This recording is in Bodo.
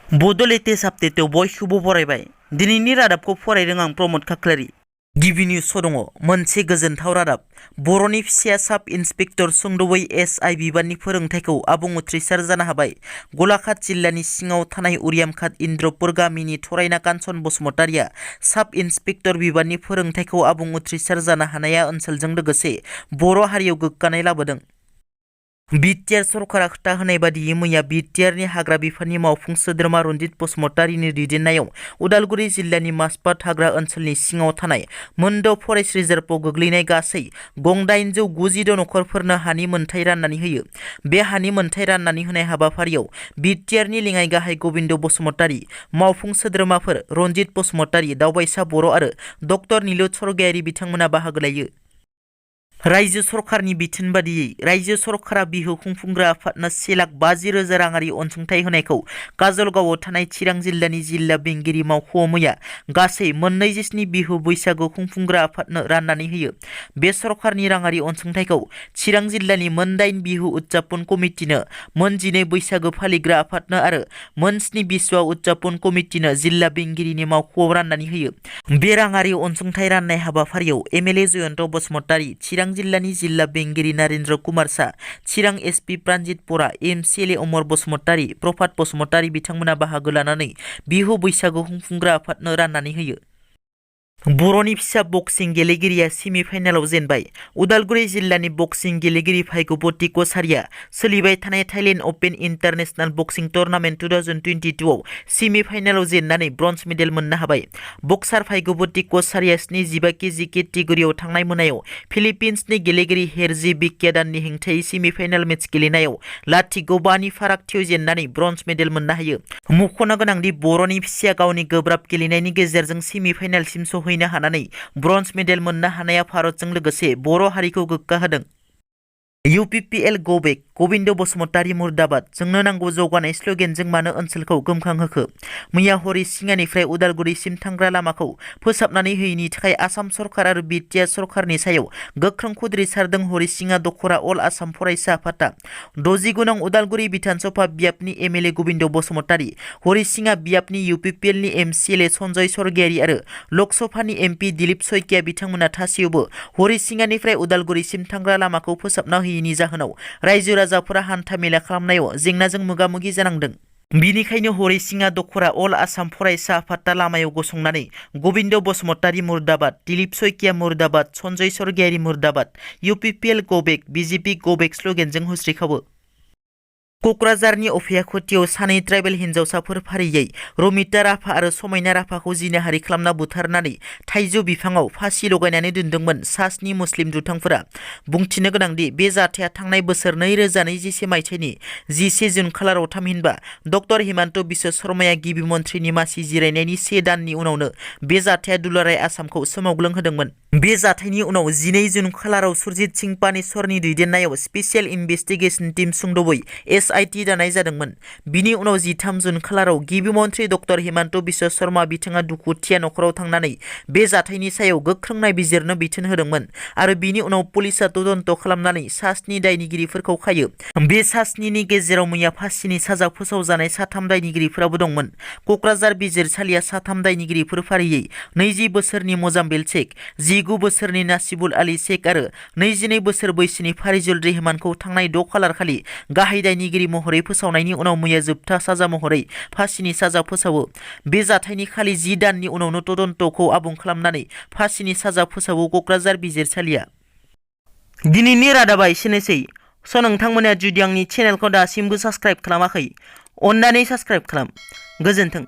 Bodo latest update बयखौबो बरायबाय। दिनैनि रादाबखौ फरायदों आं प्रमद खाख्लारि। गिबि निउसआव दङ मोनसे गोजोनथाव रादाब। बर'नि फिसाया साब इन्सपेक्टर सुंद'यै एसआइ बिबाननि फोरोंथायखौ आबुं उथ्रिसार जानो हाबाय। गलाघाट जिल्लानि सिङाव थानाय उरियामघाट इन्द्रपुर गामिनि थरायना कान्छन बसुमतारिया साब इन्सपेक्टर बिबाननि फोरोंथायखौ आबुं उथ्रिसार जानो हानाया ओनसोलजों लोगोसे बर' हारियाव गोग्गानाय लाबोदों। बिटिआर सरकारा खोथा होनाय बादियै मैया बिटिआरनि हाग्रा बिफाननि मावफुं सोद्रोमा रन्जित बसुमतारिनि दैदेननायाव उदालगुरि जिल्लानि माजबाद हाग्रा ओनसोलनि सिङाव थानाय मोनद' फरेस्ट रिजार्भआव गोग्लैनाय गासै गं 890 नखरफोरनो हानि मोनथाय राननानै होयो। बे हानि मोनथाय राननानै होनाय हाबाफारियाव बिटिआरनि लेङाइ गाहाय गबिन्द बसुमतारि, मावफुं सोद्रोमाफोर रन्जित बसुमतारि, दावबायसा बर' आरो डक्टर नीलुत सरगयारि बिथांमोना बाहागो लायो। रायजो सरकारनि बिथोन बादियै रायजो सरकारा बिहु खुंफुंग्रा आफादनो 1,50,000 राङारि अनसुंथाइ होनायखौ काजलगावआव थानाय चिरां जिल्लानि जिल्ला बेंगिरि मावख'आव मैया गासै 47 बिहु बैसागु खुंफुंग्रा आफादनो राननानै होयो। बे सरकारनि राङारि अनसुंथाइखौ चिरां जिल्लानि 8 बिहु उदजापन कमिटिनो, 12 बैसागु फालिग्रा आफादनो आरो 7 बिसुवा उदजापन कमिटिनो जिल्ला बेंगिरिनि मावख'आव राननानै होयो। बे राङारि अनसुंथाइ राननाय हाबाफारियाव एमएलए जयन्त बसुमतारि, चिरां जिल्लानि जिल्ला बेंगिरि नरेन्द्र कुमार सा, चिरां एसपि प्रानजित बरा, एमसिएलए अमर बसुमतारि, प्रभात बसुमतारि बिथांमोना बाहागो लानानै बिहु बैसागु खुंफुंग्रा आफादनो राननानै होयो। बर'नि फिसा बक्सिं गेलेगिरिया सेमि फाइनालाव जेनबाय। उदालगुरि जिल्लानि बक्सिं गेलेगिरि भाग्यबती कछारिया सोलिबाय थानाय थाइलेण्ड अपेन इन्टारनेशनेल बक्सिं टुर्नामेन्ट 2022 आव सेमि फाइनालाव जेननानै ब्रन्ज मेडेल मोननो हाबाय। बक्सार भाग्यबती कछारिया 75 केजि केटेगरियाव थांनाय मोनायाव फिलिपिन्सनि गेलेगिरि हेरजी बिक्यादाननि हेंथायै सेमि फाइनाल मेच गेलेनायाव 0-5 फारागथियाव जेननानै ब्रन्ज मेडेल मोननो हायो। मख'नो गोनांदि बर'नि फिसाया गावनि गोब्राब गेलेनायनि गेजेरजों सेमि फाइनालसिम सौहैनो हानानै ब्रन्ज मेडेल मोननो हानाया भारतजों लोगोसे बर' हारिखौ गोग्गा होदों। UPPL गो बेक गबिन्द बसुमतारि मुर्दाबाद जोंनो नांगौ जौगानाय स्ल'गेनजों मानो ओनसोलखौ गोमखांहोखो? मैया हरिसिङानिफ्राय उदालगुरिसिम थांग्रा लामाखौ फोसाबनानै होयैनि थाखाय आसाम सरकार आरो बिटिआर सरकारनि सायाव गोख्रों खुद्रिसारदों हरिसिङा दख'रा अल आसाम फरायसा आफादा। 60 नं उदालगुरि बिधानसभा बियाबनि एमएलए गबिन्द बसुमतारि, हरिसिङा बियाबनि UPPLनि एमसिएलए सन्जय सरगयारि आरो लकसभानि एमपि दिलीप सयकिया बिथांमोना थासेयावबो हरिसिङानिफ्राय उदालगुरिसिम थांग्रा लामाखौ फोसाबना होयैनि जाहोनाव रायजो राजाफोरा हान्था मेला खालामनायाव जेंनाजों मोगा-मोगि जानांदों। बिनिखायनो हरिसिङा दख'रा अल आसाम फरायसा आफादा लामायाव गसंनानै गबिन्द बसुमतारि मुर्दाबाद, दिलीप सयकिया मुर्दाबाद, सन्जय सरगयारि मुर्दाबाद, UPPL गो बेक, बिजेपि गो बेक स्ल'गेनजों हुस्रिखावो। क'क्राझारनि अफियाखुथियाव सानै ट्राइबेल हिन्जावसाफोर फारियै रमिता राभा आरो समायना राभाखौ जिनाहारि खालामना बुथारनानै थाइजौ बिफाङाव फासि लगायनानै दोनदोंमोन 7 मुस्लिम दुथांफोरा। बुंथिनो गोनांदि बे जाथाया थांनाय बोसोर 2021 मायथाइनि 11 जुन खालाराव थामहिनबा डक्टर हिमन्त बिश्व शर्माया गिबि मन्थ्रिनि मासि जिरायनायनि 1 दाननि उनावनो बे जाथाया दुलाराय आसामखौ सोमावग्लुंहोदोंमोन। बे जाथायनि उनाव 12 जुन खालाराव सुरजित सिंह पानेश्वरनि दैदेननायाव स्पेसियेल इनभेस्टिगेशन टीम सुंद'यै SIT दानाय जादोंमोन। बिनि उनाव 13 जुन खालाराव गिबि मन्थ्रि डक्टर हिमन्त बिश्व शर्मा बिथाङा दुखुथिया नखराव थांनानै बे जाथायनि सायाव गोख्रों नायबिजिरनो बिथोन होदोंमोन आरो बिनि उनाव पुलिसा तदन्त खालामनानै 7 दायनिगिरिफोरखौ खायो। बे 7नि गेजेराव मैया फासिनि साजा फोसावजानाय 3 दायनिगिरिफोराबो दंमोन। क'क्राझार बिजिरसालिया 3 दायनिगिरिफोर फारियै 20 बोसोरनि मोजाम्मेल शेख, 19 बोसोरनि नासिबुल आली शेख आरो 22 बोसोर बैसोनि फारिजुल रेहमानखौ थांनाय 6 खालार खालि गाहाय दायनिगिरि महरै फोसावनायनि उनाव मैया जोबथा साजा महरै फासिनि साजा फोसावो। बे जाथायनि खालि 10 दाननि उनावनो तदन्तखौ आबुं खालामनानै फासिनि साजा फोसावो क'क्राझार बिजिरसालिया। दिनैनि रादाबा एसेनोसै। नोंथांमोना जुदि आंनि चेनेलखौ दासिमबो साबस्क्राइब खालामाखै, अन्नानै साबस्क्राइब खालाम। गोजोन्थों।